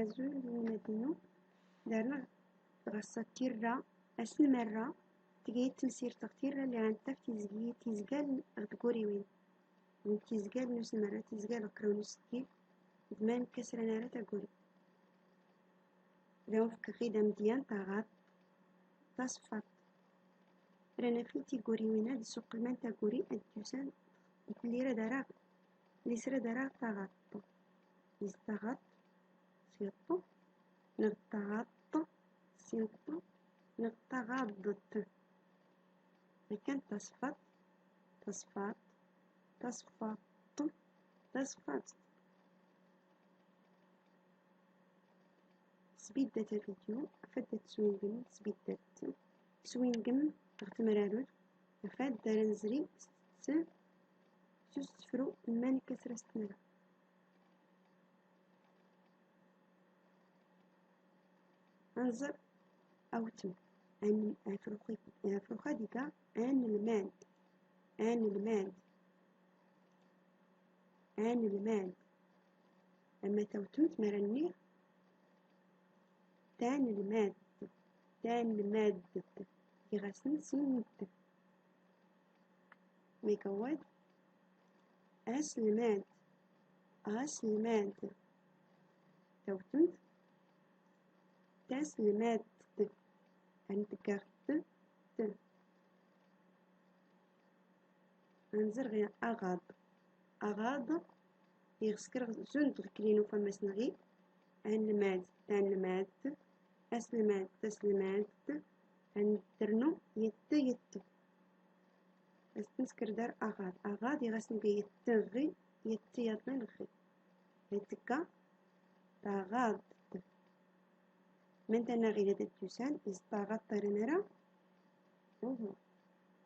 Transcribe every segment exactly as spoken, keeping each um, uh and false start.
Azul d inelmaden-inu. Darnaɣ ɣas tirra, ass n merra, tga-yi-d temsirt ɣ tirra lli ɣ nttaf tizgi, tizgal ɣ tguriwin. D tizgal n usnmerra, tizgal ɣ kra n usekkil, d ma nekk as ran ara taguri. Da wen-fkeɣ ɣid amedya n taɣaṭ, taṣfaṭ. Ran afin tiguriwin ad suqel man taguri ad d-yusan, lli ra d-araɣ, lli s ra d-araɣ taɣaṭ. Is taɣaṭ, s iṭ, neɣ taɣaṭ, s iṭ, neɣ taɣaḍt. Akken taṣfaṭ, taṣfaṭ, taṣfaṭ, taṣfaṭ. Sbiddat avidyu, afad ad teswingem, sbiddat. Swingem ɣ temrarut, afad d ara nezri s, s usefru n man kas ra s-tnara. Anẓer awtem. An-, afrux-, afrux-ad iga anelmad. Anelmad. Anelmad. Ama tawtemt, ma ra nniɣ tanelmadt. Tanelmadt. Giɣ-asen sin n t. Megawad. Aselmad. Aselmad. Tawtemt. Taselmadt. Ad nteggeɣ t, t. Anẓer ɣer aɣaḍ. Aɣaḍ. Iɣ skreɣ zund ɣ kli n ufammas nɣi. Anelmad, tanelmadt. Aselmad, taselmadt. Ad ndernu yet, yet. As-t-nsker dar aɣaḍ. Aɣaḍ iɣ as-nga yet ɣi, yet yaḍnin ɣi. Ad tga taɣaḍt. Man tana ɣila d-yusan, is taɣaḍt ara nara? Uhu.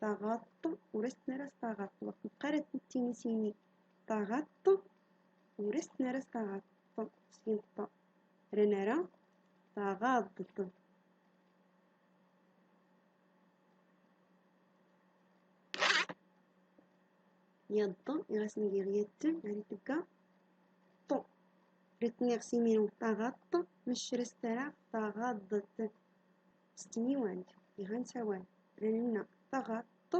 Taɣaḍt, ur as-nara s taɣaḍt. Waqt meqqar ad t-tini sini taɣaḍt, ur as-nara s taɣaḍt. Sin ṭ. Ra nara taɣaḍt. Yaḍ, iɣ as-ngiɣ yet, ar itga ṭ. Ritniɣ s imiru taɣaḍt, mec ra s-tara taɣaḍt. S tniwant, iɣ ansawal, ra nenna taɣaḍt,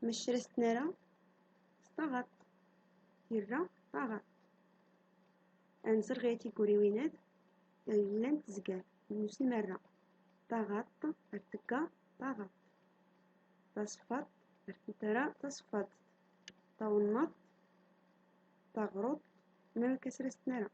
mec ra s-tnara s taɣaḍt. Tirra taɣaḍt. Anẓer ɣer tiguriwin-ad, llant tezgar, n usnmerra. Taɣaḍt, ar tga taɣaḍt. Taṣfaṭ, ar tntara taṣfaṭ. Tawennaṭ, taɣruṭ, ma kas ra s-tnara.